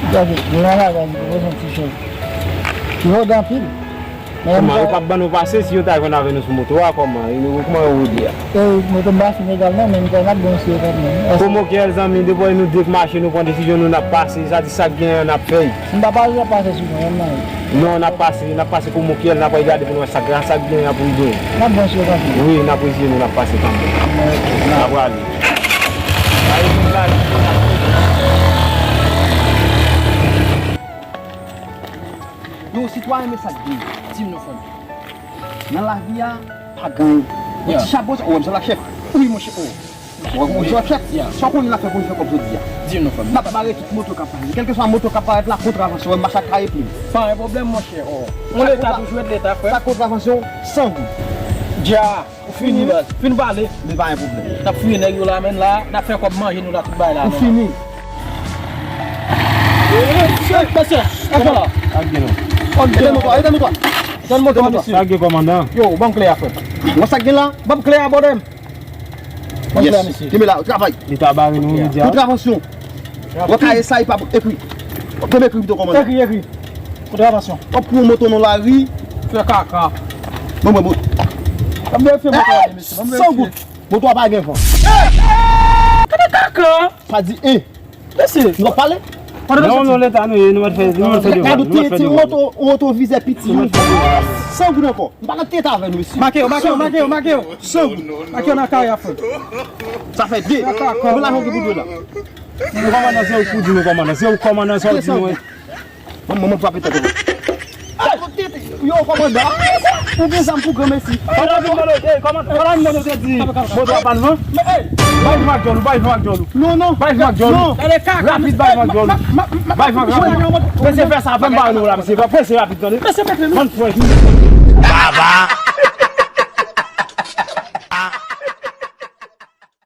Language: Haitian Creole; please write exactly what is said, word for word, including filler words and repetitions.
Gade, nou nan lagay, nou bezwen ti chèz. Yo rode anpil. Men kòman, yo p ap ban nou pase si yo ta jwenn avè nou sou moto a, kòman? E nou, kòman yo rode a? E moto m pa fin egalman, men m kwè n ap bon sou yo kanmenm. Kòman, zanmi, depi nou de k mache, nou pran desizyon, nou n ap pase, sa di sa k genyen an, n ap fè l. M pa pale, n ap pase sou mwen, menm nan. Non, n ap pase, n ap pase kòman, n ap al gade pou nou wè sa k, sa k genyen an pou nou genyen. N ap bon sou yo kanmenm. Wi, n ap eseye, nou n ap pase kanmenm. N ap prale. Yo, si twa renmen sa k di, di m non, fanmi. Nan lavi a, pa gen anyen. Yon ti chabon sa, ou wè m se la chèf. Wi, monchè, o. Ou wè m se la chèf. Sa w konnen n ap fè pou n fè kòb jodi a. Di m non, fanmi. N ap bare tout moto k ap parèt. Kèlkeswa moto k ap parèt la, kontravansyon, wè m mache ak kaye plim. Pa gen pwoblèm, monchè, o. On leta toujou ret leta, frè. Sa kontravansyon, san goud. Dja. Ou fini, baz. Fin pale. Men pa gen pwoblèm. N ap fouye nèg yo la, menn la, n ap fè kòb manje nou la, tout bagay la. Ou fini. Mesye, mesye, mesye, mesye. Ede nou twa, ede nou twa. Ede nou twa, mesye. Sa gen, kòmandan? Yo, ban m kle a, frè. Wè sa gen la? Ban m kle a, bòdè m. Ban m kle a, mesye. Kenbe la, travay. Li ta bare nou, li di a. Kontravansyon. Wè kaye sa, li pa ekri. Fè m ekri pito, kòmandan. Ekri, ekri. Kontravansyon. W ap pran moto nan lari. Fè kaka. Ban mwen, ban mwen. Ban m verifye moto a, mesye. Ban m verifye. San goud. Moto a pa gen van. Gade kaka. Sa di en. Mesye. Nou ap pale? Non, non, leta nou ye, nou mèt fè, nou mèt fè devan. Gade, nou mèt fè devan. Ti moto, retrovisè piti. Nou mèt fè devan. San goud ankò. M pa nan tèt avè nou, mesye. Make yo, make yo, make yo, make yo. San goud. Make yo nan kare a, frè. Sa fè de. Kaka. Konbyen lajan w gen pou dwe la? Kòmandan, se ou k pou di nou, kòmandan. Se ou, kòmandan, sa w di nou. Mwen, mwen, mwen frape tèt ou. Yo, kòmandan. Ou gen zam pou granmesi. Kòmandan, kòmandan, kòmandan, kòmandan, te di, moto a pa n van. Bay van ak djòl ou, bay van ak djòl ou. Non, non. Bay van ak djòl ou. Non. Rapid, bay van ak djòl ou. Bay van ak djòl ou. Mesye, fè sa, fè m bare nou la, mesye. Prese rapid, tande. Mesye, mete nou. Ban frè. Baba.